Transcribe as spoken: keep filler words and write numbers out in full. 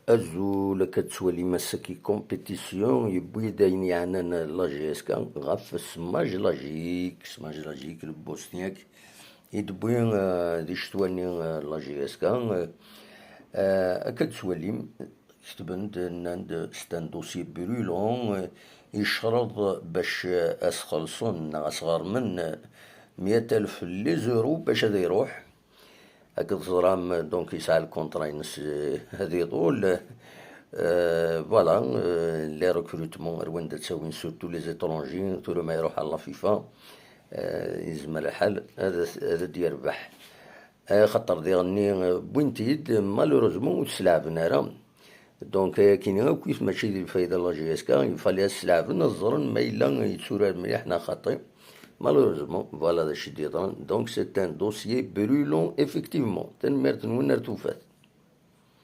Azul, akka tettwalim ass-agi compétition yewwi-d ayen yeɛnan la G S K ɣef Smaj Lajik, Smaj Lajik le Bosniak i d-wwi eh, di ccetwa-nni eh, la G S K. Eh, eh, akka tettwalim, ketben-d, nnan-d c'est un dossier brûlant, eh, yecreḍ bac eh, as-xelṣen neɣ as-ɣermen eh, meyya alef les euros bac ad iruḥ. Akken teẓram, donc, yesɛa lkuntra-ines eh, ad iḍul. Eh, voilà, eh, les recrutements ar wanda ttawin, surtout les étrangers, tura ma iruḥ ɣer la FIFA, eh, yezmer lḥal ad ad d-yerbeḥ. Axaṭer diɣenni eh, wwin-t-id, malheureusement ur t-sleɛben ara. Donc ayakini akk-it mačči di lfayda n la G S K, il fallait ad sleɛben, ad ẓren ma yella yetturar mliḥ neɣ xaṭi. Malheureusement, voilà d acu i d-yeḍran. Donc c'est un dossier brûlant, effectivement. Tanemmirt-nwen ar tufat.